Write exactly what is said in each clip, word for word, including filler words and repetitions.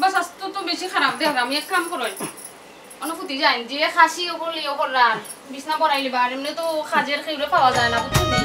বাস, আজ তো, তো বেশি খারাপ দেখলাম। এক কাম করো, অনুভূতি যাইন যে খাসি ওপর ইয়ে করলাম, বিছনা বনাইলিবা। আর এমনি তো কাজের কেউরে পাওয়া যায় না, বুঝছো নি?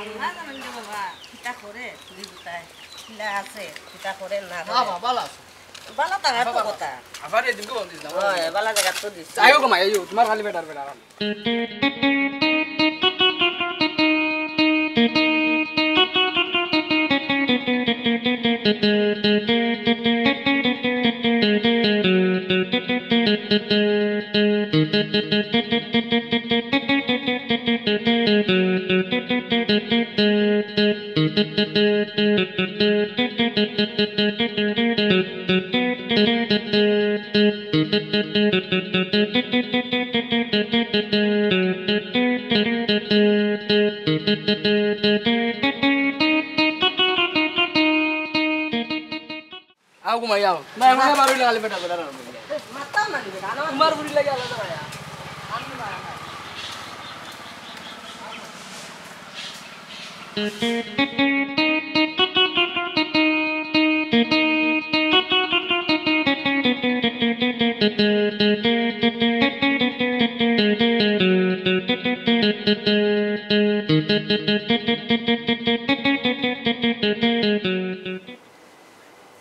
আল্লাহ জানেন রে বাবা, কিতা করে, দুই গুতায়, কিলা আছে, কিতা করে না করে। বাবা, ভালা আছে। ভালা থাকার তো কথা। আবার এই দিনকে বল দিস না। ওই, ভালা জায়গা তো দিস। আইও গো মা, আইও, তোমার খালি বেটার বেটা। আও ঘুমাই আও। না, এমন না, বারো লাগালে বেটা, বেটা না। মাথা না দিবে, জানো? তোমার বুড়ি লাগে আলাদা ভাইয়া।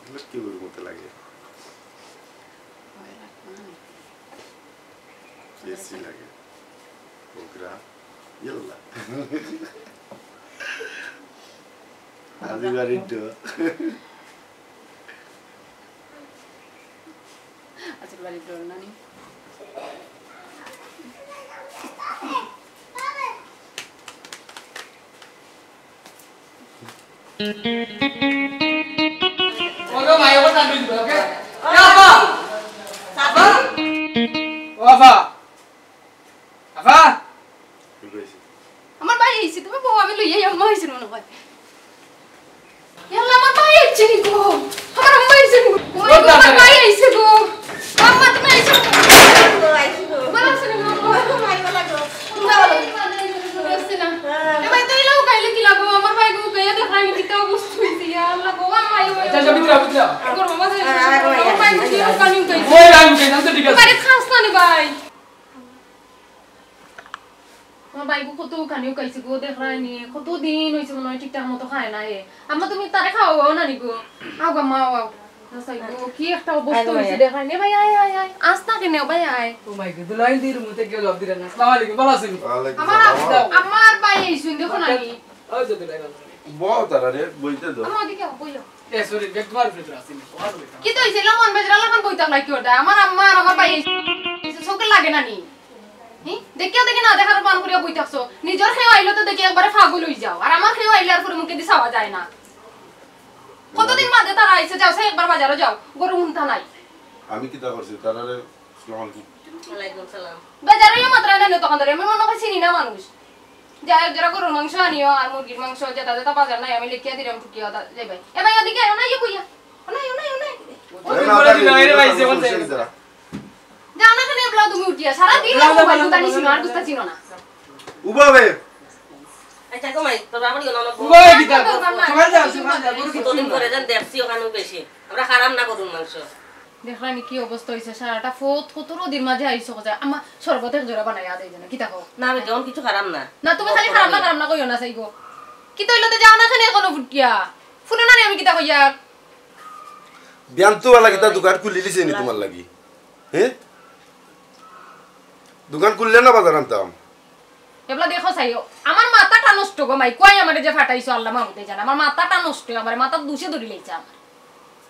এগুলো কি বলবো মতো লাগে? এসি লাগে। ওগরা। ইয়াল্লা। আজি বাড়ির ডো। আচ্ছা, বাড়ির ডোর নানি। ওগো ভাই, ওগো না দিন, ওকে? এ আফা! আফা! ও আফা! আফা! কি কইছে? আমার ভাই আইছে, তুমি বউ আমি লইয়া আম্মা হইছে মনে হয়। ইয়াল্লা, আমার ভাই আইছে নি গো? আমার আম্মা আইছে নি গো? ওই গো, আমার ভাই আইছে গো। আম্মা, তুমি আইছো? ভালো আছো নি গো? আচ্ছা, আচ্ছা, ভিতরে আও, ভিতরে আও। আমার ভাই গো, গেয়া দেখ, আমি কিতা অবস্থা হইছে, ইয়া আল্লাহ গো, আম্মা, আইও, আইও। আচ্ছা, আচ্ছা, ভিতরে আও, ভিতরে আও। গো, বাবা, আমার ভাই গো, কিতা অবস্থা হইছে? ওই, আমি উঠাই, আমি তো ঠিক আছে। বাড়ি খাস না নি ভাই? আমার ভাই গো কত খানি উকাইছে গো, দেখরায়নি, কত দিন হইছে মনে হয় ঠিকঠাক মতো খায় না এ। আম্মা, তুমি তারে খাওয়াও না নি গো? আও গো, আম্মা, আও, আও। না, সাই গো, কি একটা অবস্থা হইছে, দেখরায়নি। ভাই, আয়, আয়, আয়। আস্তা কেনে, ভাই, আয়। ও মাই গড, দুলাইন দি রুমতে কেউ জবাব দিলেন না। আসসালামু আলাইকুম, ভালো আছেন? ওয়ালাইকুম আমার, সালাম। আমার ভাই আইছইন, দেখো না নি। ওই যে দুলাইন। বউ তারা রে, বইতে দাও। আমার দিকে বইও। এ, সরি, ব্যাগ তোমার ভিতরে আছে নি? কিতা হইছে? এলা মন বেজরা লাখান বইতে লাগি ওটা। আমার আম্মা আর আমার ভাই এই চোখে লাগে না নি? হি? দেখিয়া দেখি না দেখার পান করিয়া বই থাকছো। নিজর কেউ আইলে তো দেখি একবারে পাগল অই যাও। আর আমার কেউ আইলে আর পরে মুখেদি চাওয়া যায় না। কতদিন বাদে তারা আইছে, যাও, সেই একবার বাজারো যাও। গরু হুনতা নাই। আমি কিতা করছি? তারারে আসসালামু আলাইকুম। ওয়ালাইকুম সালাম। বাজারো ইয়া মাত্র না দোকান ধরে, আমি মনে হয় চিনি না মানুষ। যা এক জোড়া গরুর মাংস আনিও আর মুরগির মাংস, যেটা যেটা বাজার নাই, আমি লিখিয়া দিলাম, টুকিয়া দা-, যাইবাই। এ ভাই, ওদিকে আয়, ওনাই ইয়ে কইয়া। ওনাই, ওনাই, ওনাই। কতদিন পরে দিন আইরে ভাই, যেমন যাই। যাও না কেনে এবলা তুমি উঠিয়া? সারা দিন মোবাইল গুতা নিছি না, আর গুতা চিনো না। উবা বে। আচ্ছা, গো মাই, তোর বাবা নিয়ে না, না, উবা বে কিতা? তোমার যাও, তোমার যাও, গরু কতদিন পরে যেন দেখছি ওখানেও বেশি। আমরা খারাপ না গরুর মাংস। দেখলাম কি অবস্থা হইছে, সারাটা ফত কত রোদির মাঝে আইছো কোথায়? আমার শরবত এক জোড়া বানাইয়া দেই যেন, কিতা কও? না, আমি তেমন কিছু খারাপ না। না, তুমি খালি খারাপ না, খারাপ না কইও না, চাইবো। কিতা হইলো তো যাও না কেনে এখনো ফুটিয়া? ফুলো না রে, আমি কিতা কইয়া? বিয়ান তো বালা কিতা দোকান খুলি দিছে নি তোমার লাগি? হে? দোকান খুললে না বাজার আনতাম? এবলা দেখো চাইও, আমার মাথাটা নষ্ট গো মাই, কই আমারে যে ফাটাইছো আল্লাহ মাহবুদে জানে, আমার মাথাটা নষ্ট, আমার মাথার দুষে ধরি লাইছে আমার।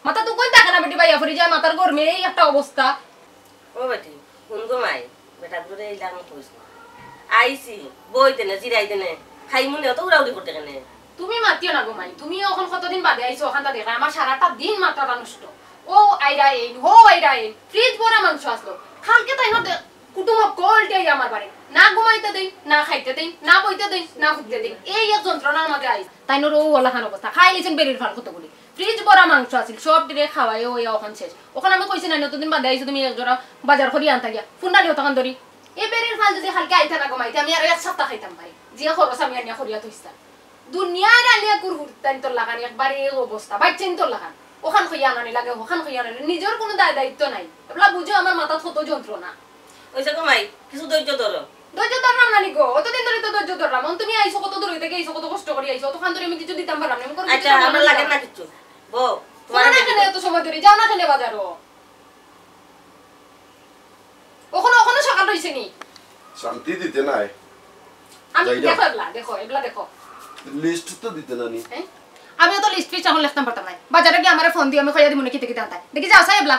মাথা তো কই থাকে না বেটি, বাইয়া পড়ি যায়, মাথার গরমে এই একটা অবস্থা। ও বেটি, কোন গো মাই, বেটা দূরে এইলাম কইস না। আইছি, বই দেনে, জিরাই দেনে, খাই মনে অত উড়াউড়ি করতে কেনে? তুমি মাতিও না গো মাই, তুমি এখন কতদিন বাদে আইছো, ওখানটা দেখা, আমার সারাটা দিন মাথাটা নষ্ট। ও আইরা এইন, হো আইরা এইন, ফ্রিজ ভরা মাংস আসলো। কালকে তাই হতে কুটুম হকলটাই আমার বাড়ি, না ঘুমাইতে দেই, না খাইতে দেই, না বইতে দেই, না ফুটতে দেই, এই এক যন্ত্রণার মাঝে আইস। তাই নর ও ওলা খান অবস্থা, খাই লিছেন বেরির ফাল কতগুলি। ফ্রিজ ভরা মাংস আছিল, সব দিলে খাওয়াই ওই এখন শেষ। ওখানে আমি কইছি না, নতুন দিন বাদে আইছো তুমি এক জোড়া বাজার করি আনতা গিয়া, ফুন্ডা নিও তখন ধরি। এই বেরির ফাল যদি কালকে আইতা না ঘুমাইতে, আমি আরো এক সপ্তাহ খাইতাম পারি। যে খরচ আমি আনিয়া করিয়া থইছিলাম। দুনিয়ার আলিয়া কুরকুর তাইন তোর লাগান, একবারে এই অবস্থা, বাইচ্চাইন তোর লাগান। ওখান কইয়া আনানি লাগে, ওখান কইয়া আনানি, নিজের কোনো দায় দায়িত্ব নাই। এবলা বুঝো আমার মাথাত কত যন্ত্রণা। ওই যে গো মাই, কিছু ধৈর্য ধরো। ধৈর্য ধরলাম না নি গো, অতদিন ধরে তো ধৈর্য ধরলাম। অন তুমি আইছো কত দূর হইতে গেছো, কত কষ্ট করি আইছো, অতখান ধরে আমি কিছু দিতাম পারলাম না। আমি কোনো কিছু আচ্ছা, করলাম আমার না। লাগে না কিচ্ছু। বউ, তোমার তোমার না লাগে কেন তো। এত সময় ধরে? যাও না কেন বাজারো? ওখানে, ওখানে সকাল হইছে নি? শান্তি দিতে নাই। আমি যাই যাও। দেখো এবলা, দেখো, এবলা দেখো। লিস্ট তো দিতে না নি। হ্যাঁ? আমিও তো লিস্ট ফিস্ট এখন লিখতাম পারতাম না। বাজারে গিয়া আমারে ফোন দিও, আমি কইয়া দিমু নে কিতা কিতা আনতায়। দেখি যাও চাই এবলা।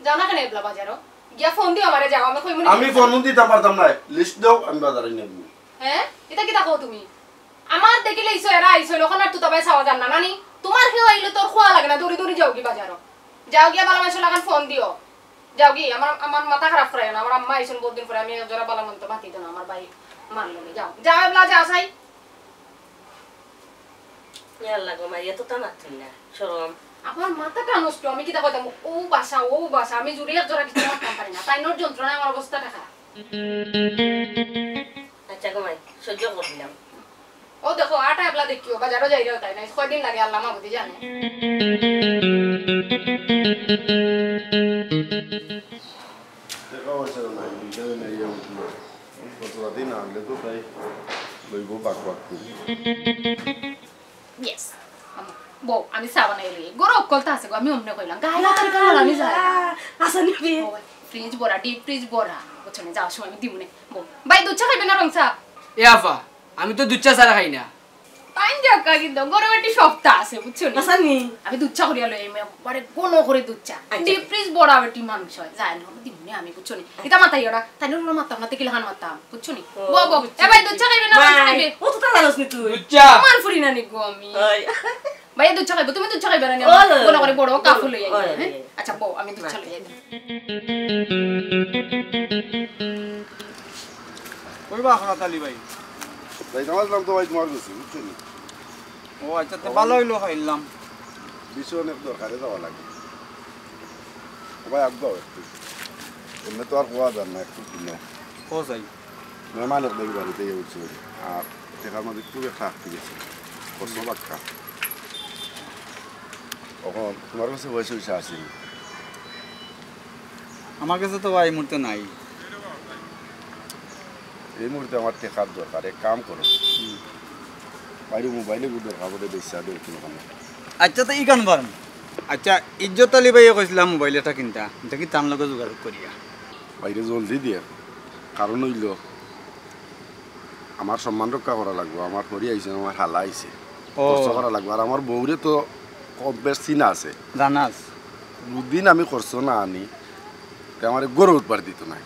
যাও না কেন এবলা বাজারো? গিয়া ফোন দিও আমারে, যাও, আমি কইমু নে আমি কিতা ফোন দিতাম পারতাম না। লিস্ট দাও, আমি বাজারে নিয়ে দিমু। হ্যাঁ? এটা কিতা কও তুমি? আমার দেখিলে ইসো এরা আইসো, এখন আর তুতাবাই চাওয়া যার না, নানি? তোমার কেউ আইলে তোর খোয়া লাগে না, দৌড়ি দৌড়ি যাও গি বাজারো। যাও গিয়া ভালা মানষর লাখান ফোন দিও। যাও গি, আমার, আমার মাথা খারাপ করাইও না, আমার আম্মা আইসন বহুত দিন পরে, আমি এক জোড়া ভালা মন্দ মাতি দিও না, আমার ভাই মারলো নি। যাও, যাও এবলা যাও চাই। ইয়া আল্লাহ গো, মাইয়া তো তা মাতছইন না, শরম। আমার মাথাটা নষ্ট, আমি কিতা কইতাম, ও বাসা, ও বাসা, আমি জুড়ি এক জোড়া কিছু মারতাম পারি না, তাই নোর যন্ত্রণায় আমার অবস্থাটা খারাপ। আচ্ছা গো মাই, সহ্য করলাম। ও দেখো, আটা এবলা দেখিও, বাজারো যাইরাও তাই নাই, কয়দিন লাগে আল্লাহ মাবুদি জানে। দেখা হয়েছে না, নাই, বিকালে নাই, ইয়া উঠলো। কত রাতেই না আনলে তো তাই লইব বাক বাক করে। ইয়েস। বউ, আমি চা বানাই লই। গরু অকল তো আছে গো, আমি অমনে কইলাম। গায়ে না, তরকারি না, আমি যাই। আচ্ছা, নিবি। বউ, ফ্রিজ ভরা, ডিপ ফ্রিজ ভরা। বুঝছো নি, যাওয়ার সময় আমি দিমু নে। বউ, ভাই, দুধ চা খাইবে না রং চা? এ আফা, আমি তো দুধ চা ছাড়া খাই না। তাই যাক, কিন্তু গরু বেটি সপ্তাহ আছে, বুঝছো নি? আচ্ছা, নি। আমি দুধ চা করিয়া লই, আমি একবারে ঘন করে দুধ চা। আচ্ছা। ডিপ ফ্রিজ ভরা বেটি মাংস, যায় না, দিমু নে আমি, বুঝছো নি? এটা মাথায় ওরা, তাই না, ওরা মাতাম না, তেকিল খান মাতাম, বুঝছো নি? ও, বউ, বউ। বুঝছি, এ ভাই, দুধ চা খাইবে না, রং চা খাইবে? ও তো তারা রস নি তুই। দুধ চা। আমার ফুরি না নি গো আমি। ওই। ভাইয়া দুধ চা খাইবো, তুমি দুধ চা খাইবে না নি? ওই। ঘন করে বড় কাপ লই আইবো, ওই, হ্যাঁ? ওই। আচ্ছা, বউ, আমি দুধ চা লই আইতাম। কইবা আখরাত আলী ভাই? যাইতাম আসলাম তো ভাই তোমার কাছে, বুঝছো নি? ও আচ্ছা, তো ভালো হইলো, খাইলাম। বিষয় অনেক দরকারে যাওয়া লাগে। ও ভাই, আগ দাও একটু। এমনি তো আর হওয়া যার না, একটু কিনো। ও যাই। মেহমান এক দেখি বাড়িতে গিয়ে উঠছে। আর টেকার মাঝে খুব একটা আটকে গেছে। কষ্ট বাক্কা। এখন তোমার কাছে পয়সা পয়সা আছে নি? আমার কাছে তো ভাই এই মুহূর্তে নাই। এই মুহূর্তে আমার টেকার দরকার, এক কাম করো। হুম। বাইরে মোবাইল এগু দরকার পড়ে, বেচা দেও কোনো কামে। আচ্ছা, তো ইখান পারমু। আচ্ছা, ইজ্জত আলী ভাইয়ে কইছিলাম মোবাইল এটা কিনতা, দেখি তার লগে যোগাযোগ করিয়া। বাইরে জলদি দিয়া, কারণ অইলো আমার সম্মান রক্ষা করা লাগবো, আমার হরি আইছে, আমার হালা আইছে, ও। কষ্ট করা লাগবো। আর আমার বউরে তো কম বেশ চিনা আছে। জানাস? দুদিন আমি করছো না আনি, তে আমারে গরু উঠবার দিত নাই।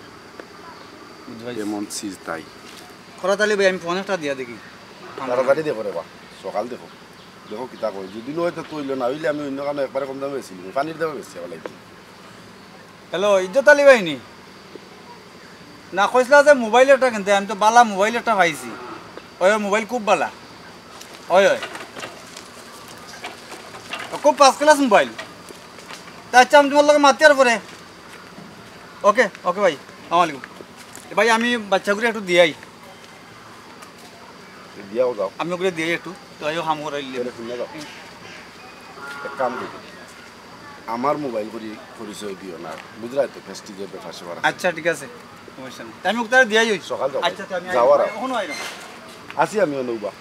বুঝতে পারছি। এমন চিজ তাই। খরাত আলী ভাই, আমি ফোন একটা দিয়া দেখি। তাড়াতাড়ি দেখো রে বা, সকাল দেখো। দেখো কিতা কই, যদি লয় তো তৈল, না অইলে আমি অন্য কানো একবারে কম দামে বেচিলিমু, পানির দামে বেচি আবার লাগি। হ্যালো, ইজ্জত আলী ভাই নি? না, কইছিলা যে মোবাইল একটা কিনতে, আমি তো বালা মোবাইল একটা পাইছি। ওই, ওই মোবাইল খুব বালা। ওই, ওই। খুব ফার্স্ট ক্লাস মোবাইল। তা আচ্ছা, আমি তুমার লগে মাতিয়ার পরে। ওকে, ওকে ভাই। আসসালামু আলাইকুম। এ ভাই, আমি বাচ্চাগুলো একটু দিয়াই। দিয়াও যাও। আমি ওগুলো দিয়াই একটু। তো আইও, হাম করাইলে। তাহলে শুনে যাও। এক কাম করো। আমার মোবাইল করি পরিচয় দিও না। বুঝরায় তো, প্রেস্টিজের ব্যাপার স্যাপার আছে। আচ্ছা, ঠিক আছে। সমস্যা নেই। তা আমি ওগুলো দিয়াই হইছি। সকাল যাও। আচ্ছা, তো আমি যাও আর আইলাম। এখনো আইলাম। আছি আমি অনুবা।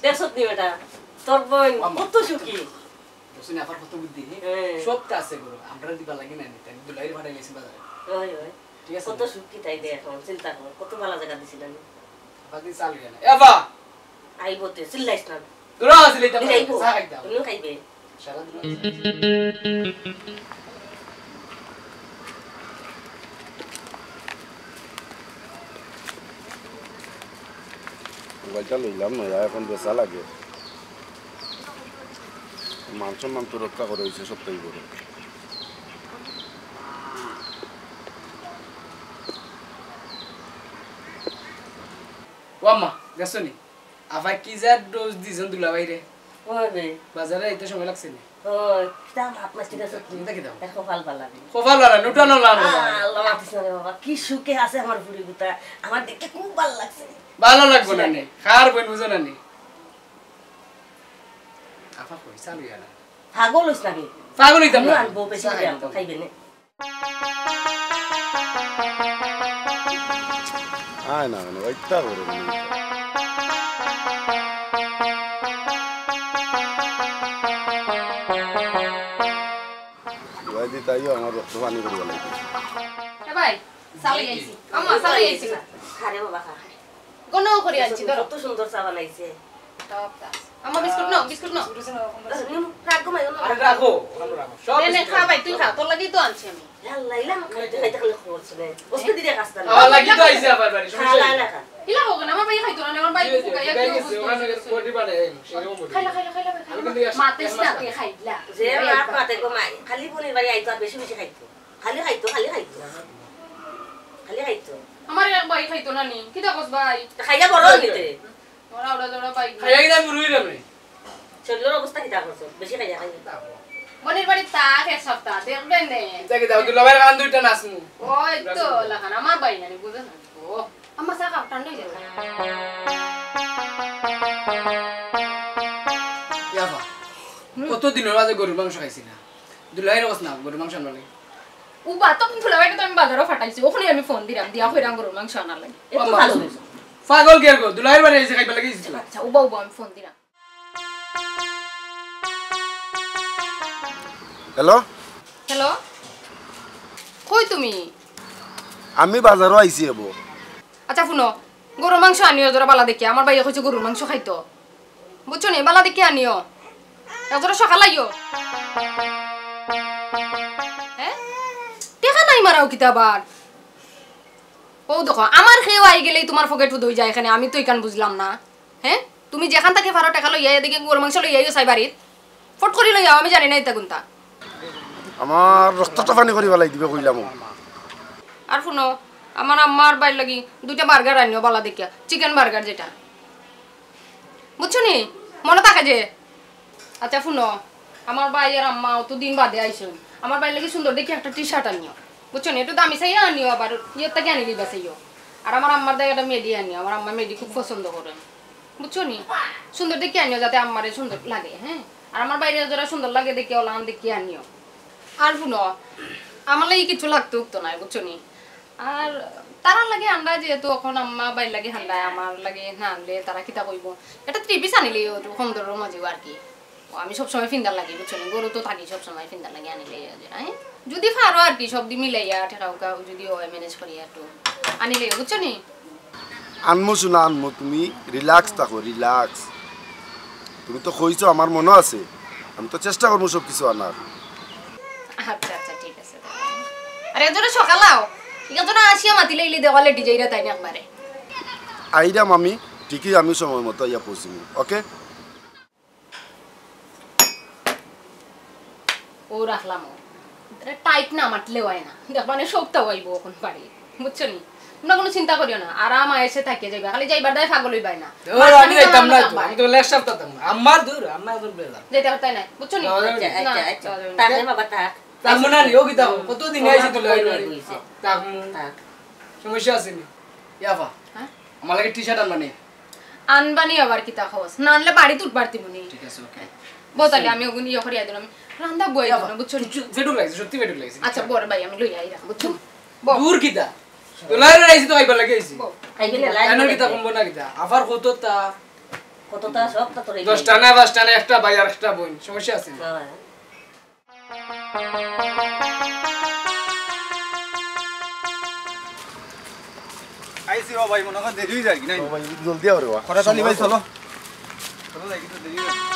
দেখছত নি বেটা, তোর বইন আম্মা। কত সুখী। বুঝছো নি, আফার কত বুদ্ধি, হ্যাঁ? হ্যাঁ। সব তো আছে গরু, আমরা দিবা লাগে না নি, তাই দুলাইরে পাঠাই লেছি বাজারে। ওই, ওই। ঠিক আছে কত না? সুখী তাই দে এখন, চিন্তা কর, কত ভালা জাগা দিছিল আমি। আফা দিন চাল গেল। এ আফা! আইবো তে, চিল্লাইস না। দূর আছিলি তো, দিলে আইবো। চা খাইতাম। তুমিও খাইবে। সারা দিন। মোবাইলটা লইলাম না, এখন বেচা লাগে। মান সম্মান তো রক্ষা করে হইছে সবটাই বড়। ও আম্মা, গেছো নি? আফায় কি যে ডোজ দিছইন দুলাভাইরে। ওই বে। বাজারে আইতে সময় লাগছে নি? ওই, কিতা মাত মাতি গেছে তুই? চিন্তা কিতা? এর কপাল ভালা রে। কপাল ভালা, নুটা নলা আনো। আহ, আল্লাহ মাতিস না রে বাবা, কি সুখে আছে আমার ফুড়ি গুতা। আমার দেখতে খুব ভালা লাগছে। ভালা লাগবো না নি? কার বইন বুঝো না নি? আফা কই, চালু ইয়া না। পাগল হইস নাকি? পাগল হইতাম না। আনবো, বেশি চা করে খাইতাম। আনবো, খাইবে নে। আয় না, মানে, ওইটা করে নে। ভাই দি তাইও আমার রক্ত পানি করিয়া লাগবে। এ ভাই, চা লই আইছি। আম্মা, চা লই আইছি। খা রে বাবা, খা, খা। গণ করি আনছি, ধরো। কত সুন্দর চা বানাইছে। টপ চা। আম্মা, বিস্কুট নাও, বিস্কুট নাও। নিমু, রাখো, মাই, অন্য আরে রাখো। রাখো, অন্য রাখো। সব নে, নে, বিস্কুট খা ভাই, তুই খা, তোর লাগিউ তো আনছি আমি। আল্লাহ, ইলা আমার খাইতে খাইতে খালি খবর শুনে। বসতে দিদি কাজ তাহলে। আমার লাগি তো আইছে আবার বাড়ি, সমস্যা খা, নাই। লা, লা, খা। ইলা হোক না, আমার ভাই খাইতো না, আমার ভাই জি, জি, ফুকাইয়া জি, কেউ জি, বুঝতে ওখানে পারে। বডি বানায়, এই, সেরকম বডি। খাইলা, খাইলা, খাইলা, খাইলা। আমি কিন্তু মাতিস না, তুই খাইলা। যে মাত মাতে গো মাই, খালি বোনের বাড়ি আইতো আর বেশি বেশি খাইতো। খালি খাইতো, খালি খাইতো। খালি খাইতো। আমার এক ভাই খাইতো না নি? কিতা কস ভাই? তা খাইয়া বড় হইতে। ওরা, ওরা, ওরা ভাই। খাইয়া কিনা বুড়ো হইলাম রে। শরীরের অবস্থা কিতা করছো? বেশি খাইয়া খাইয়া। বোনের বাড়ি থাক এক সপ্তাহ, দেখবেন নে। কিতা কিতা, দুলাভাইর কান দুইটা নাচমু। ওই তো, লাখান, আমার ভাই জানি, বুঝো না। ও, আম্মা চা খাও, ঠান্ডা হয়ে যাবে। ইয়াবা, হুম। কত দিনের মাঝে গরুর মাংস খাইছি না। দুলাভাইরে কস না, গরুর মাংস আনবার লাগি। উবা, তো দুলাভাইরে তো আমি বাজারও ফাটাইছি, ওখানে আমি ফোন দিলাম, দিয়া কইরাম গরুর মাংস আনার লাগি। এত পাগল। পাগল কি আর গো? দুলাভাইর বাড়ি আইছে খাইবার লাগি আইছিল। আচ্ছা, উবা, উবা, আমি ফোন দিলাম। হ্যালো? হ্যালো? কই তুমি? আমি বাজারও আইছি এবো। আচ্ছা, হুনো, গরুর মাংস আনিও জরা বালা দেখিয়া, আমার ভাইয়ে কইছে গরুর মাংস খাইতো। বুঝছো নি? বালা দেখিয়া আনিও। একজরা সকাল আইও। হ্যাঁ? টেকা নাই মারাও কিতা আবার? ও দেখো, আমার খেয়েও আই গেলেই তোমার পকেট ফুদ হয়ে যায় এখানে, আমি তো ইখান বুঝলাম না। হ্যাঁ? তুমি যেখান থাকি পারো টেকা লইয়া, এদিকে গরুর মাংস লইয়া আইও চাই বাড়িত। ফট করি লইয়া আও, আমি জানি না ইতা কুনতা। আমার রক্তটা পানি করি ফালাই দিবে কইলাম। আর হুনো, আমার আম্মার ভাইর লাগি দুইটা বার্গার আনিও বালা দেখিয়া, চিকেন বার্গার যেটা। বুঝছো নি? মনো থাকে যে। আচ্ছা হুনো, আমার ভাই আর আম্মা অত দিন বাদে আইছইন, আমার ভাইর লাগি সুন্দর দেখি একটা টি শার্ট আনিও। বুঝছো নি? একটু দামি চাইয়া আনিও, আবার ইয়ের থাকি আনি দিবা চাইও। আর আমার আম্মার দায় একটা মেডি আনিও, আমার আম্মা মেডি খুব পছন্দ করে। বুঝছো নি? সুন্দর দেখি আনিও, যাতে আম্মারে সুন্দর লাগে, হ্যাঁ? আর আমার ভাইরে যারা সুন্দর লাগে দেখি, ওলান দেখি আনিও। আর হুনো, আমার লাগি কিছু লাগতো উঠতো নাই, বুঝছো নি? আর তারার লাগি আনরা যেহেতু, এখন আম্মা ভাইর লাগি আনরায়, আমার লাগি না আনলে তারা কিতা কইবো? একটা থ্রি পিস আনিলেই অইতো, কম দরর মাঝেও আর কি। ও, আমি সবসময় ফিন্দার লাগি, বুঝছো নি? গরু তো থাকি সবসময় ফিন্দার লাগি আনিলে ইয়া যায়, হ্যাঁ? যদি পারো আর কি, সব দি মিলাইয়া, ঠেকা উকা যদি হয়, ম্যানেজ করিয়া একটু আনিলে, বুঝছো নি? আনমু সোনা, আনমু, তুমি রিল্যাক্স থাকো, রিল্যাক্স। তুমি তো কইছো, আমার মনো আছে, আমি তো চেষ্টা করমু সব কিছু আনার। আচ্ছা, আচ্ছা, ঠিক আছে। আরে, এজন্য সকাল আও, এজন্য আসিয়া মাতি লইলি দেওয়ালে ডিজাইরা তাই না একবারে। আইরাম আমি, ঠিকই আমি সময় মতো আইয়া পৌঁছিমু, ওকে? ও রাখলাম ও। এটা টাইট না মাতলে হয় না। দেখবা নে, শক্ত অইবো অখন বাড়ি। বুঝছো নি? তোমরা কুনু চিন্তা করিও না। আরাম আয়েশে থাকিয়া যাইবা। খালি যাইবার দায় পাগল অইবায় না। ও, মাঝখানে আমি যাইতাম না তো। আমি তো লেকচার দিতাম না। আম্মা দূর, আম্মা দূর বেলা। যাইতে পারতায় না। বুঝছো নি? যাওয়া যাবে না। আচ্ছা, আচ্ছা, আচ্ছা। যাওয়া যাবে না। থাক রে বাবা, থাক। থাকমু না নি, ও কিতা? কতদিন আইছি তো লই লই। থাকমু। থাক। সমস্যা আছে নি? ইয়াফা। হ্যাঁ? আমার লাগি টি-শার্ট আনবা নি? আনবা নি আবার কিতা খোঁজ? না আনলে বাড়িত উঠবার দিমু নি। ঠিক আছে, ওকে। বউ তাইলে আমি ওগুন ইয়ে করিয়া দিলাম। রান্দা বই ইয়াফা, দিলাম, বুঝছো নি? কিচ্ছু পেটুক লাগছে, সত্যি পেটুক লাগছে। আচ্ছা, বড় ভাই, আমি লই আইরাম, বুঝছো? বউ। দূর কিতা? তো লাই লাই আইছি তো আইবার লাগি আইছি। বউ। আইলে লাই তাইনর লাই কিতা লাই। কমবো না কিতা? আবার কততা? কততা সব তো তোর এই দশটা না, পাঁচটা না, একটা ভাই আর একটা বোন। সমস্যা আছে না? হ্যাঁ। আইছি ও ভাই, মনে হয় দেরি হয়ে যায় কি নাই? ও ভাই, জলদি আও রে বা। করাত আলী ভাই, চলো। চলো যাই, কিন্তু দেরি হয়ে যায়।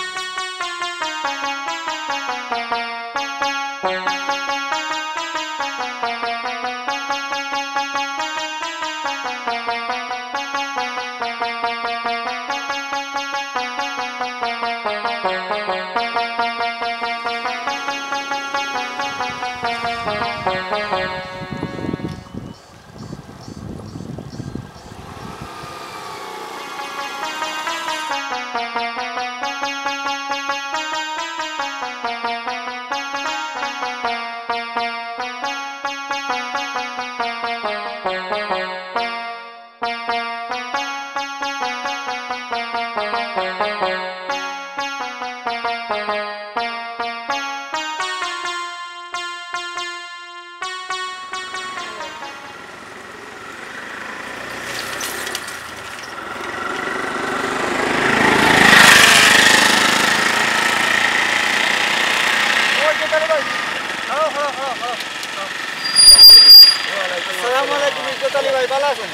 আসসালামু আলাইকুম, ইজ্জত আলী ভাই, ভালা আছইন?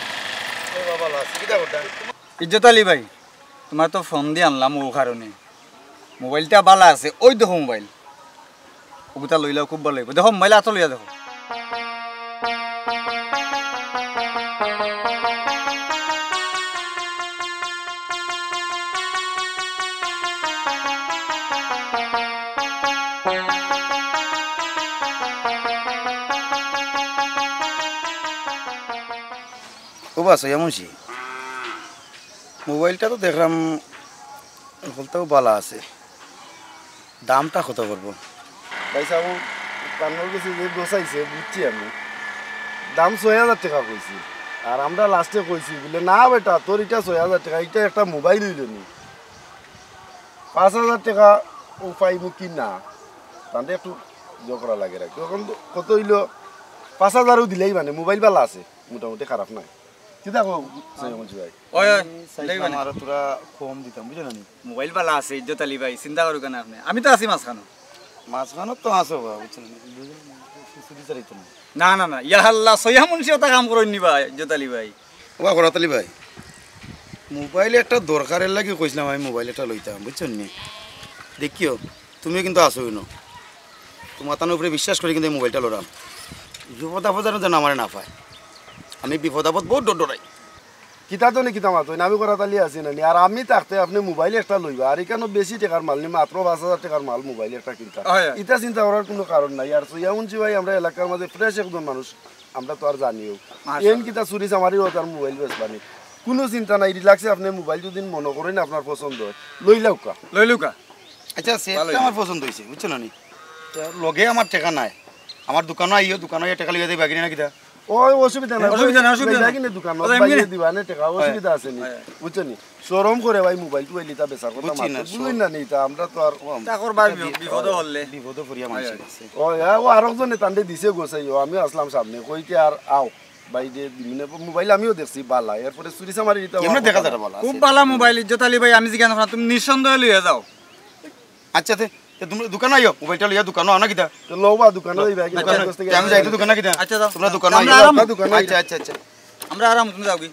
ও বাবা, ভালা আছি। কিতা করতা? ইজ্জত আলী ভাই, তুমার তো ফোন দি আনলাম ও কারণে। মোবাইলটা ভালা আছে, ওই দেখো মোবাইল। ওগুতা লইলাও খুব ভালা অইবো। দেখো মোবাইল আতো লইয়া দেখো। ও বা সৈয়া মুন্সি, মোবাইলটা তো দেখলাম, হকলতাউ ভালা আছে, দামটা কত পড়বো? ভাই সাব, পান্নর গেছে যে গোছাইছে, বুঝছি আমি, দাম ছয় হাজার টেকা কইছি। আর আমরা লাস্টে কইছি বুলে, "না বেটা, তোর ইটা ছয় হাজার টেকা, ইটা একটা মোবাইল অইলো নি, পাঁচ হাজার টেকা ও পাইমু কি না?" তানরে একটু জোর করা লাগে রাখি। তখন তো কত অইলো, পাঁচ হাজারও দিলেই মানে, মোবাইল ভালা আছে, মোটামুটি খারাপ নায়। কিতা কও, সৈয়দ মঞ্জু ভাই? ওই, ওই, আমি চাইছিলাম দেখবেন। আরো থুড়া কম দিতাম, বুঝলেন নি? মোবাইল ভালা আছে, ইজ্জত আলী ভাই, চিন্তা করুক না আপনি। আমি তো আছি মাঝখানো। মাঝখানো তো আছো বা, বুঝছেন নি? বুঝলেন নি? সুদি চালাইতো না। না, না, না, ইয়া আল্লাহ, সৈয়া মুন্সি ওটা কাম করইন নি ভাই, ইজ্জত আলী ভাই। ওবা করাত আলী ভাই, মোবাইল একটা দরকারের লাগি কইছিলাম আমি মোবাইল একটা লইতাম, বুঝছেন নি? দেখিও, তুমিও কিন্তু আছো ইনো। তুমার তানোর উপরে বিশ্বাস করি কিন্তু এই মোবাইলটা লইলাম। বিপদ আপদ যেন, যেন আমারে না পায়। আমি বিপদ আপদ বহুত ডর ডরাই। কিতা তো নি কিতা মাতো, আমি করাত আলী আছি না নি? আর আমি থাকতে আপনে মোবাইল একটা লইবা, আর ইখানো বেশি টেকার মাল নি, মাত্র পাঁচ হাজার টেকার মাল মোবাইল একটা কিনতা। হয়, হয়। ইটা চিন্তা করার কুনু কারণ নাই। আর সৈয়া মুন্সি ভাই আমরা এলাকার মাঝে ফ্রেশ একজন মানুষ, আমরা তো আর জানিও। মাশাআল্লাহ। এন কিতা চুরি চামারি অয় তার মোবাইল বেচবা নি? কুনু চিন্তা নাই, রিল্যাক্সে আপনে মোবাইল যদি মনো করইন আপনার পছন্দ অয়, লইলাউক্কা। লইলাউক্কা। আচ্ছা, সেটটা ভালোই। আমার পছন্দ অইছে, বুঝছো না নি? তো লগে আমার টেকা নাই, আমার দোকানো আইও, দোকানো আইয়া টেকা লইয়া যাইবা কিনা না কিতা? ওই অসুবিধা নাই, অসুবিধা নাই, অসুবিধা নাই। কিন্তু দোকানো আচ্ছা, এমনি বাইরে দিবা না টেকা, হয়। অসুবিধা আছে নি, হয়, হয়। বুঝছো নি? শরম করে ভাই মোবাইল টুবাইল ইতা বেচার কথা বুঝছি না, মাতো, বুঝইন না নি ইতা, আমরা তো আর ও, তা করবার এটা বি-, বিপদও হলে। বিপদও পড়িয়া হয়, মানুষের হয়। কাছে। ওই, হ্যাঁ, ও আরক জনে তানরে দিছে গোছাই, ও আমিও আসলাম সামনে, কইতে আর আও, বাইরে দিমু না, মোবাইল আমিও দেখছি বালা, এরপরে চুরি চামারি ইতা এমনি দেখা যায় না বালা, খুব আছে। বালা মোবাইল, ইজ্জত আলী ভাই, আমি জিজ্ঞাসা করলাম, তুমি নিঃসন্দেহে লইয়া যাও। আচ্ছা, তে, তে তুমরা দোকানো আইও, মোবাইলটা লইয়া দোকানো আও না কিতা? তো লও বা দোকানো যাইবা, কি দোকানো? দোকান থেকে তে আমি যাইতে দোকানো কিতা? আচ্ছা, যাও। তুমরা দোকানো আমরা আইও। আরাম। দোকানো আইও। আচ্ছা, আচ্ছা, আচ্ছা। আমরা আরাম, তুমি যাও কি?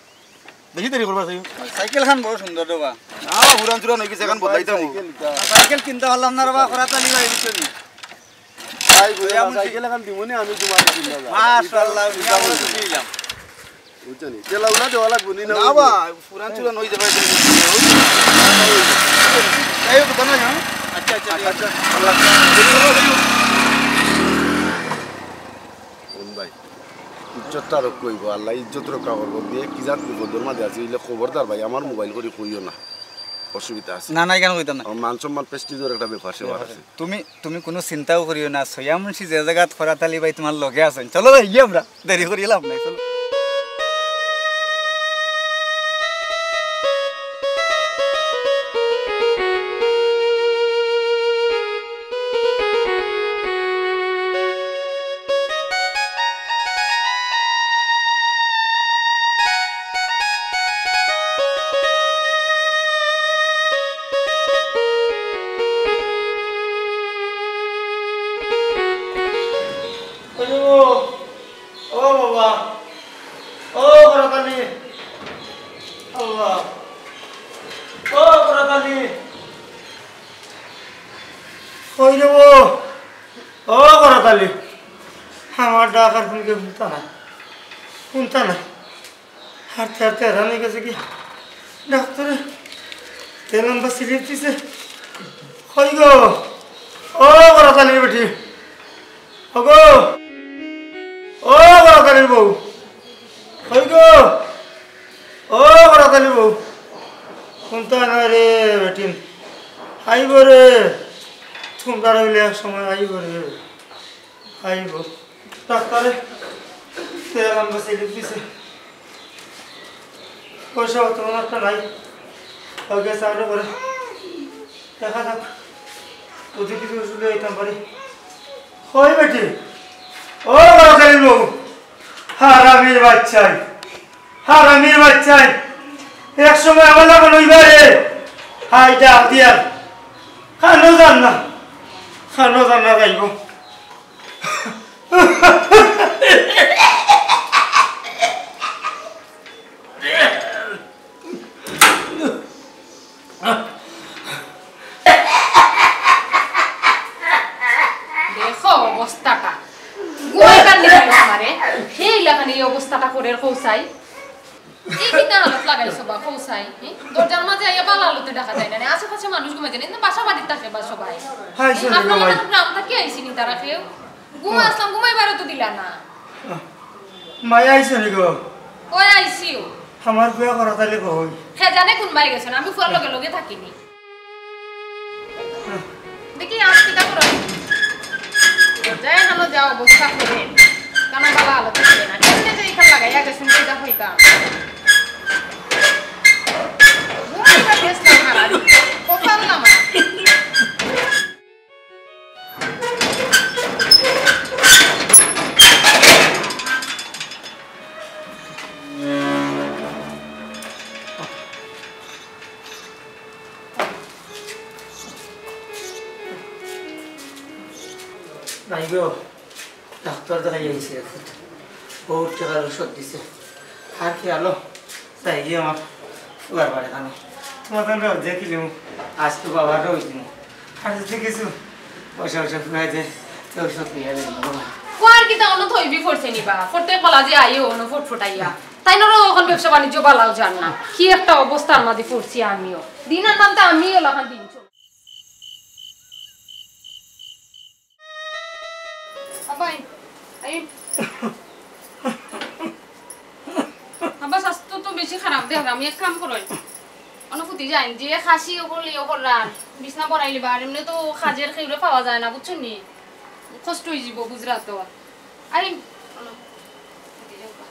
বেশি দেরি করবা, যাইও। সাইকেল খান বড় সুন্দর রে বা। না, পুরান চুরান অই গেছে, এখন বদলাইতাম। সাইকেল কিনতে পারলাম না রে বা, করাত আলী ভাই, বুঝছো নি? ভাই, বুঝলাম, সাইকেল এখন দিমুনি আমি তোমার কিনতে যাও। মাশাআল্লাহ, আমি বুঝলাম। বুঝছো নি? তেলা উলা দেওয়া লাগবো নি না? না বা, পুরান চুরান অই যাবে। যাই হোক, দোকানো যাই, হ্যাঁ? আচ্ছা, আচ্ছা, ঠিক আছে। আল্লাহ হাফেজ। কোন ভাই? ইজ্জতটা রক্ষা অইবো, আল্লাহ ইজ্জত রক্ষা করবো। বিয়ে কি জাত বিপদর মাঝে আছি, অইলে খবরদার ভাই, আমার মোবাইল করি কইও না, অসুবিধা আছে। না, না, কেন কইতাম না? আমার মান সম্মান প্রেস্টিজর একটা ব্যাপার স্যাপার আছে। তুমি, তুমি কুনু চিন্তাও করিও না, সৈয়া মুন্সি যে জাগাত করাত আলী ভাই তোমার লগে আছইন। চলো ভাই, গিয়া আমরা দেরি করি লাভ নাই, চলো। ও বাবা, ও করাত আলী, আল্লাহ, ও করাত আলী, কই রে ও, ও করাত আলী, আমার ডাক আর কুনু কেউ হুনতা নায়, হুনতা নায়। হারতে হারতে হেরান অই গেছে কি? ডাক্তারে তে লম্বা slip দিছে। কই গো? ও করাত আলীর বেটি। ও গো। ও করাত আলীর বউ। কই গো? ও করাত আলীর বউ। হুনতা নায় রে বেটিন। আইবো রে। তুমরার অইলে এক সময় আইবো রে। আইবো। ডাক্তারে তে লম্বা slip দিছে। পয়সা অত একটা নাই। আগে চাকরি করে। দেখা যাক। যদি কিছু ওষুধ লইতাম পারি। কই বেটি? ও করাত আলীর বউ। হারামির বাচ্চাই। হারামির বাচ্চাই। এক সময় আমার লাখান অইবা রে। হাই ডাক দিয়ার। কানো যার না। কানো যার না যাইবো। দেখো অবস্থাটা। ঘুমাইবার নিশান আমারে। সেই লাখান এই অবস্থাটা করের কও চাই। এই কিতা হালত লাগাইছো বা কও চাই? হে? দরজার মাঝে আইয়া বালা আলোতে দেখা যায় না নি। আশেপাশে মানুষ ঘুমাইছে না। কিন্তু বাসা বাড়িত থাকে বা সবাই। হাই, এই সরি গো আপনার মাই। লাখান গ্রাম থাকি আইছি নি তারা কেউ? ঘুমা আসলাম, ঘুমাইবারও তো দিলা না। মাই আইছো নি গো? কই আইছিও? আমার পুয়া করাত আলী কই? কে জানে কুনবায় গেছে না, আমি পুয়ার লগে লগে থাকি নি। দেখি আজ কিতা করো। যাই হানো যাও, অবস্থা করে। কানা বালা আলো থাকবে না। কেমনে যে এখান লাগাইয়া গেছেন, কিতা হইতাম। ঘুমাইবার গেছিলাম হারানি। কপাল না আমার। নাই গো, ডাক্তার দেখাই আইছি এখন। বহুত টেকার ঔষধ দিছে। আর কি আলো? তাই গিয়া আমার পুয়ার বাড়ি খানো। তোমার তো রোজ দেখিলিমু, আজ তো বাবার রোজ দিমু। আর যদি কিছু পয়সা পয়সা ফুরাই যায়, তো ঔষধ নিয়ে যাই বাবা। পুয়ার কিতা অনো থইবি পড়ছে নি বা? পড়তে কলা যে আইও অনো ফুটফুটাইয়া। তাইনরও অখন ব্যবসা বাণিজ্য বালাও যার না। কি একটা অবস্থার মাঝে পড়ছি আমিও। দিন আনতাম তো আমিও লাখান দিন চল। আব্বা, এই, এই। আব্বা, স্বাস্থ্য তো বেশি খারাপ দেখলাম, এক কাম করইন। অনো ফুতি যাইন, যে খাসি ওগুলি ওগুলার বিছনা বড়াইলিবা, আর এমনে তো কাজের কেউরে পাওয়া যায় না, বুঝছো নি? কষ্ট অই যিবো, বুঝরা তো। আরে, অনো ফুতি যাও বা।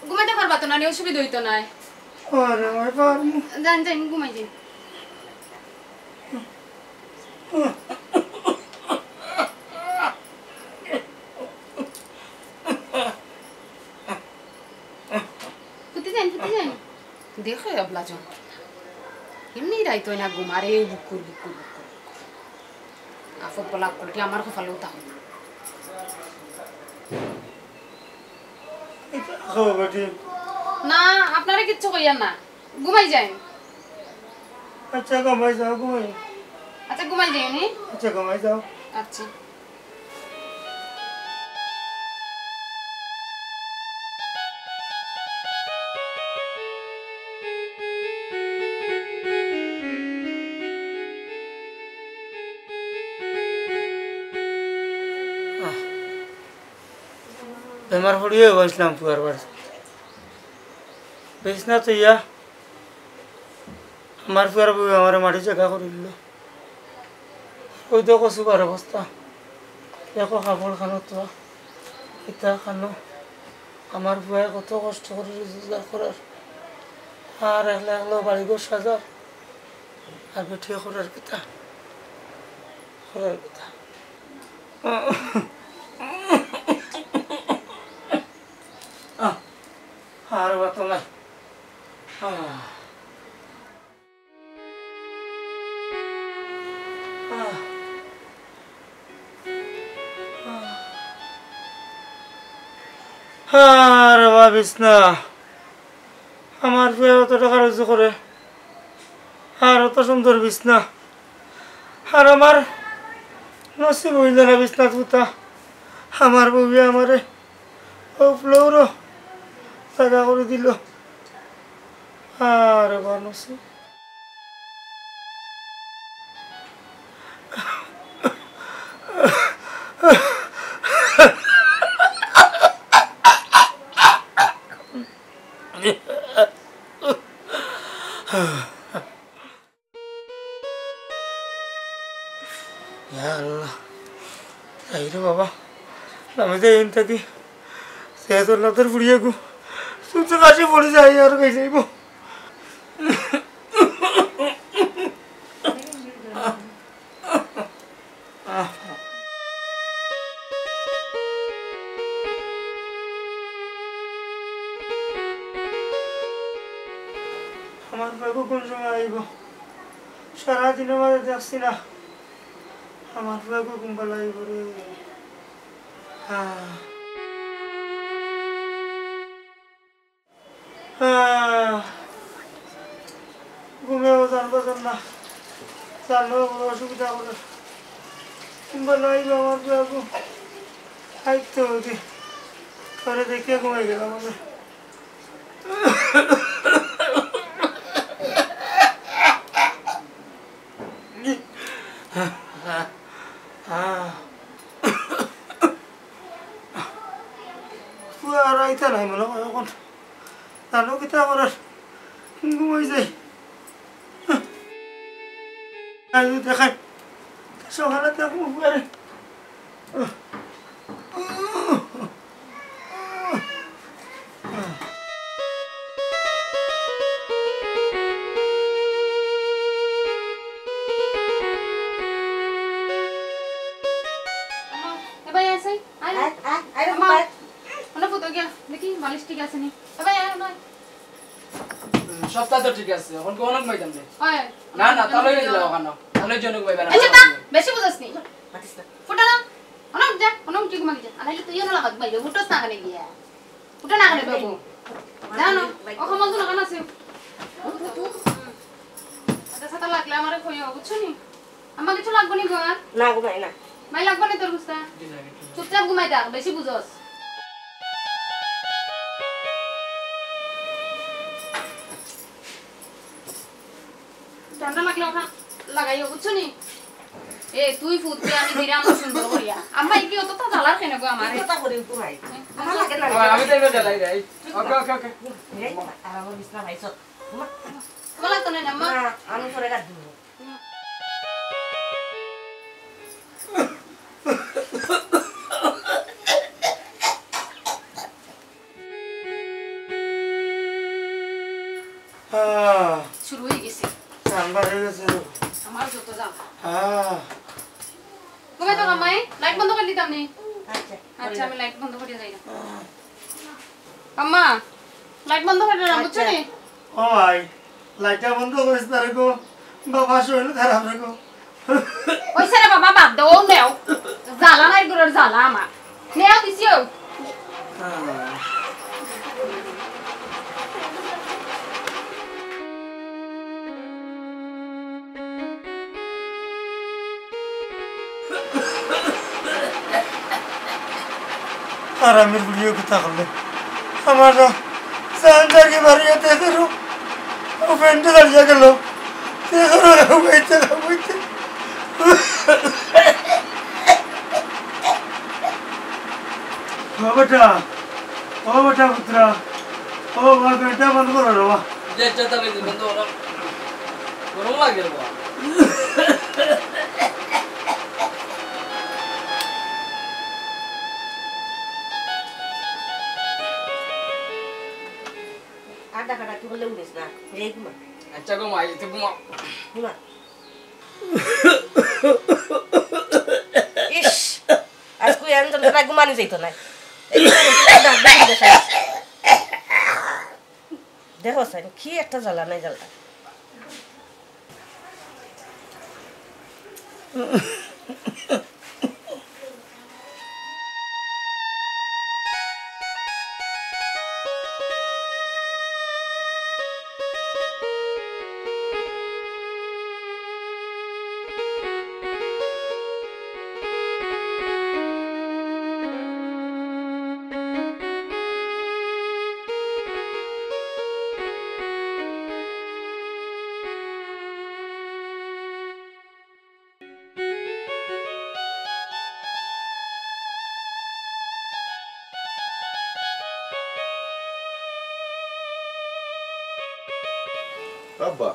ঘুমাইতে পারবা তো না নি, অসুবিধা অইতো নায়। আরে, আমি পারমু। যাইন, যাইন, ঘুমাই যাইন। ফুতি যাইন, ফুতি যাইন। দেখো, এবলা জন। এমনি রাইত অয় না ঘুমারে, বুকুর, বুকুর, বুকুর। আপদ বলা অকলটি আমার কপালেও থাকো না। এটা খাও বেটি। না, আপনারে কিচ্ছু কইয়ার না, ঘুমাই যাইন। আচ্ছা, ঘুমাই যাও, ঘুমাই। আচ্ছা, ঘুমাই যাইন নি? আচ্ছা, ঘুমাই যাও। আচ্ছা। আহ, বেমার পড়িয়া বসলাম পুয়ার বাড়ি। বিছনা থইয়া আমার পুয়ার বউ আমারে মাটি জাগা করি দিল। ওই দেখো সুপার অবস্থা, দেখো কাপড় খানো তো, ইতা খানো। আমার পুয়ায় কত কষ্ট করি রোজগার করার, আর একলা একলা বাড়িঘর সাজার, আর বেটিয়ে করার কিতা, করার কিতা। আহ, আর বাতো নাই। আহ। আহ। আহ। আর ভাবিস না, আমার পুয়ায় অত টেকা রুজি করে, আর অত সুন্দর বিছনা, আর আমার নসিব অইল না বিছনাত হুতা। আমার বউয়ে আমারে ও ফ্লোরও জাগা করি দিল। আর বা নসিব। ইয়া আল্লাহ। যাই রে বাবা, আমি তো এইন থাকি। সে তোর লাতের ফুড়িয়ে গু। তুই তো কাছে পড়ে যাই আর কই যাইব। আমার বাবু কোন সময় আইব? সারাদিনর মাঝে দেখছি না। আমার পুয়াগু কুম্বালা আইব রে। হ্যাঁ। হ্যাঁ। ঘুমেও জানবো জান না। জানলেও বড় অসুবিধা করে। কুম্বালা আইব আমার পুয়াগু। আইতো ওদি। তোরে দেখিয়া ঘুমাই গেলাম আমি। পুয়া আর আইতা নাই মনে হয় এখন। জানো কিতা করার? ঘুমাই যাই। আজ দেখাই। সকালে দেখবো পুয়ারে। এ ভাই, আছে? আয়। আয়, আয়, আয় রে আম্মা, বাবা। ওনা ফুটো গিয়া। দেখি, বালিশ ঠিক আছে নি? এ ভাই, আয়, আয়। হুম, সবটা তো ঠিক আছে। এখন কি অনেক ভাই জানবে? হয়। না, না, তাহলে অনেক দিলাও কেন? তাহলে জনক ভাই বেড়াবে। আচ্ছা, তা বেশি বুঝাস নি। মাতিস না। ফুটো না। অনেক যা, অনেক ঠিক মাগি যা। আর নাইলে তুইও না লাগাত ভাই, ফুটোস না কেনে গিয়া। ফুটো না কেনে বাবু। জানো, ও কমল তো লাগানো আছে। ফুটো, ফুটো। আচ্ছা, সাথে লাগলে আমারে কইও, বুঝছো নি? আমার কিছু লাগবো নি গো আর? না গো মাই, না। মাই লাগবো নি তোর গুস্তা? চুপচাপ ঘুমাই থাক, বেশি বুঝস। ঠান্ডা লাগলে ওটা লাগাইও, বুঝছো নি? এ, তুই ফুটবে, আমি দিরাম সুন্দর করিয়া। আম্মা, এই কি অত তো জ্বালার কেন গো আমারে? কথা করে ঘুমাই। আমার লাগে না। ও, আমি তো এবার জ্বালাই যাই। ওকে, ওকে, ওকে। এই, আর আমার বিছনা ভাই সব। তোমার লাগতো না, আম্মা? না, আমি পরে গাদ দিব। আহ, শুরু হয়ে গেছে। ঠান্ডা হয়ে গেছে। আমার যত জ্বালা। আহ। ঘুমাই তো ঘুমাই, লাইট বন্ধ করে দিতাম নি। আচ্ছা, আচ্ছা, আমি লাইট বন্ধ করে যাই না। আহ। আম্মা, লাইট বন্ধ করে না, বুঝছো নি? ও ভাই, লাইটটা বন্ধ করিস না রে গো। বাবা শরীর খারাপ রে গো। অইছে রে বাবা, বাদ দেও, নেও। জ্বালা নাই, ঘরর জ্বালা আমার। নেও দিছি ও। আর আমি বুড়িও কথা করলে আমার জান যার কি মারিয়া দেখে রো। ও ফ্রেন্ডে দাঁড়িয়ে গেল। দেখে রো, হইতে না হইতে। ও বেটা, ও বেটা পুত্রা, ও বাবা, এটা বন্ধ করো রে বাবা। যে চেতা বেশি বন্ধ করো। গরম লাগে রে বাবা। আর ডাকাডাকি করলে উঠিস না, এই ঘুমা। আচ্ছা ঘুমা, এই তো ঘুমা। ঘুমা। ইস, আজকে এমন যন্ত্রণায় ঘুমানি যাইতো না। এই ঘুমা, ডাক, ডাক, ডাক, ডাক। দেখো সাইন, কি একটা জ্বালা নাই জ্বালা। আব্বা।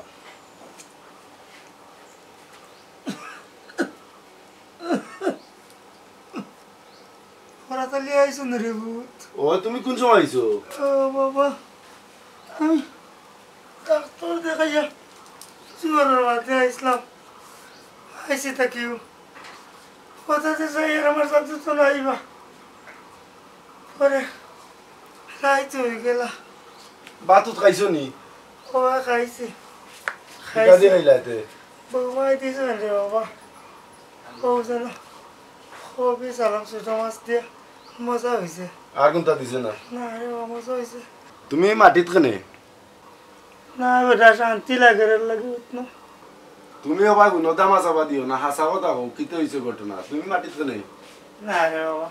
ওরা তালি আইছো না রে ভূত। ও, তুমি কোন সময় আইছো? ও বাবা, আমি ডাক্তার দেখাইয়া জোয়ারের মাঝে আইসলাম। আইসি থাকিও। কোথাতে যাই আর আমার সাথে তো নাইবা। পরে রাইত হয়ে গেলা। বাতুত খাইছো নি? ও খাইছি। কিতা দি খাইছি। খাইলা এতে? বৌমায় দিছে রে বাবা। ও যেন কবি সালাম ছোট মাছ দিয়া মজা হইছে। আর কোনটা দিছে না? না রে বাবা, মজা হইছে। তুমি মাটিত কেনে? না বেটা, শান্তি লাগে রে, লাগে উঠ না। তুমি আবার কোনো দামা চাপা দিও না, হাছা কথা কও, কিতা হইছে ঘটনা? তুমি মাটিত কেনে? না রে বাবা,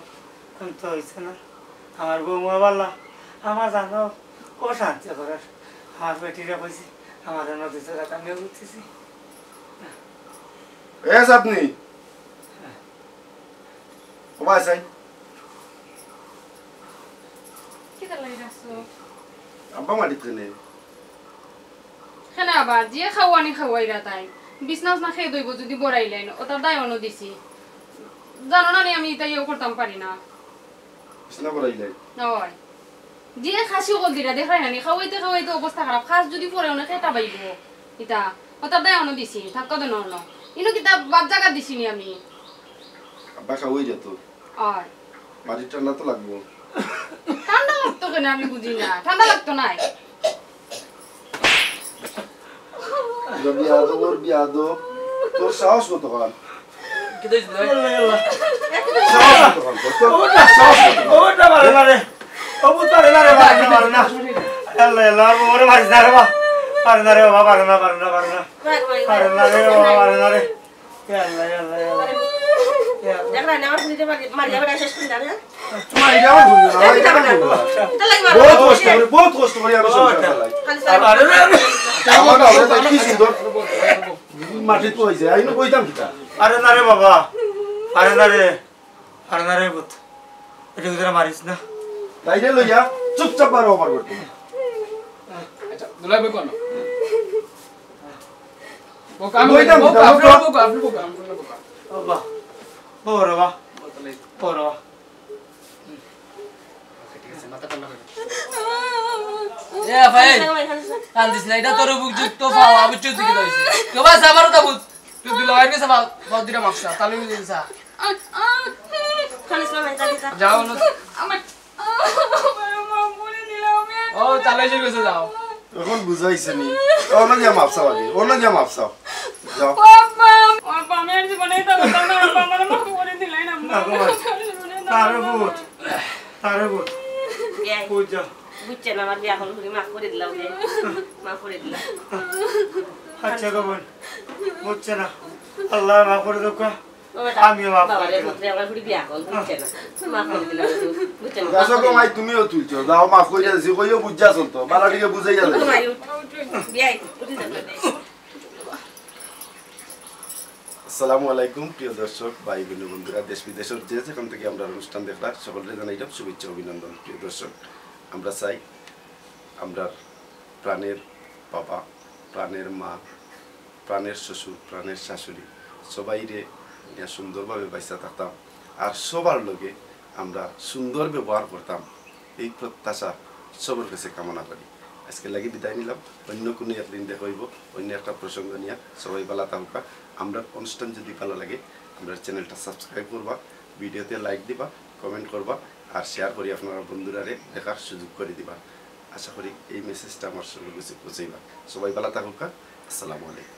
আমি তো হইছে না। আমার বৌমা বালা, আমার জানো অশান্তি করার। আমার বেটিরে কইছি, আমার জন্য দুই চার আমিও উঠতেছি। এ চাঁদনি, ও ভাই সাইন। কিতা লাগি ডাকছো? আব্বা মাটিত কেনে? কেনে আবার? যে খাওয়ানি খাওয়াইরা তাই। বিছনা উছনা খেয়ে দইব যদি বড়াইলেন, ও তার দায় অনো দিছি। জানো না নি আমি ইতা ইয়েও করতাম পারি না। বিছনা বড়াইলাই? হয়। যে খাসি কল দিরা দেখাই না নি, খাওয়াইতে খাওয়াইতে অবস্থা খারাপ। খাস যদি পরে অনেক খেতা বাইব। ইতা, ও তার দায় অনো দিছি, থাকতো দে না অনো। ইনো কিতা বাদ জাগা দিছি নি আমি? আব্বা খাওয়াই যেত। আর? মাটির ঠান্ডা তো লাগবো। ঠান্ডা লাগতো কেনে আমি বুঝি না। ঠান্ডা লাগতো নাই। তোর বিয়াদব, ওর বিয়াদব। তোর সাহস কত খান? কিতা হইছে ভাই? সাহস কত খান তোর? তোর সাহস কত খান? ওটা পারে না রে। ও বুঝ পারে না রে, পারে না, পারে না। আল্লাহ, আল্লাহ, আর ওরে মারিস না রে বাবা। পারে না রে বাবা, পারে না, পারে না, পারে না। পারে না রে বাবা, পারে না রে। ইয়া আল্লাহ, ইয়া আল্লাহ, ইয়া আল্লাহ। ইয়া আল্লাহ। দেখ না, আমার ছেলেটা মারি, মারি যাবে না, শেষ করে যাবে, হ্যাঁ? মারি যাবে না, মারি যাবে না। এটা লাগে মারো। বহুত কষ্ট করি, বহুত কষ্ট করি আমি সংসার চালাই। খালি চালাই। আরে, আরে, আরে। আমার বাবা তো কি সুন্দর মাটিত বইছে, আইনো কইতাম কিতা? আরে না রে বাবা, আরে না রে, আরে না রে পুত, এটা ভিতরে মারিস না। তাইরে লইয়া চুপচাপ বারো আমার করতে। আচ্ছা, দুলাভাই বই কোন? বউকা, আমি বইতাম বউকা, কিতা, আপনি বউকা? বউকা, আপনি বউকা, আমি বউকা। বাবা, ও রে বাবা, ও রে বাবা। এ ভাই, কান্দিস না, এটা তোর বুক যুক্ত পাওয়া, বুঝছো তুই কি হইছে? তো বাস, আমারও তা বুঝ। তুই দুলাভাইর কাছে পাও, পাও দিরা মাপসা, তাহলে বুঝে দিছা। যাও না। আমার ও, তাহলে এসে গেছে, যাও। এখন বুঝাইছে নি? অন্য গিয়া মাপসা লাগে, অন্য গিয়া মাপসা। যাও। আর জীবনে এটা করতাম না, আব্বা, আমারে মাফ করে দিলাইন, আম্মা। না গো মা। তারে বুঝ, তারে বুঝ। বিয়াই, বুঝ যা। বুঝছে না, আমার বিয়া হল করি মাফ করে দিলাম, বিয়াই। মাফ করে দিলাম। আচ্ছা গো বোন, বুঝছে না। আল্লাহ মাফ করে দেউক্কা। ও বেটা, আমিও মাফ করে দিলাম। পুত্রে আমার ঘুরি বিয়া হল, বুঝছে না। মাফ করে দিলাম, বুঝছে না। দেখো গো মাই, তুমিও তুলছো। যাও, মাফ করে দিছি, কইও বুঝা চলতো। বালা টিকে বুঝাইয়া যাও। মাই, উঠ। বিয়াই, উঠি যাবে। আসসালামু আলাইকুম প্রিয় দর্শক, ভাই বোন বন্ধুরা, দেশ বিদেশর যে যেখান থাকি আমরার অনুষ্ঠান দেখরা, সকলরে জানাইলাম শুভেচ্ছা অভিনন্দন। প্রিয় দর্শক, আমরা চাই আমরার প্রাণের বাবা, প্রাণের মা, প্রাণের শ্বশুর, প্রাণের শাশুড়ি, সবাইরে নিয়া সুন্দরভাবে বাইচা থাকতাম, আর সবার লগে আমরা সুন্দর ব্যবহার করতাম, এই প্রত্যাশা সবার কাছে কামনা করি। আজকে লাগি বিদায় নিলাম, অন্য কোনো একদিন দেখা অইবো অন্য একটা প্রসঙ্গ নিয়া। সবাই বালা থাকুক্কা। আমরার অনুষ্ঠান যদি বালা লাগে, আমরার চ্যানেলটা সাবস্ক্রাইব করবা, ভিডিওতে লাইক দিবা, কমেন্ট করবা, আর শেয়ার করি আপনারা বন্ধুরারে দেখার সুযোগ করি দিবা। আশা করি এই মেসেজটা আমার সবার কাছে পৌঁছাইবা। সবাই বালা থাকুক্কা। আসসালামু আলাইকুম।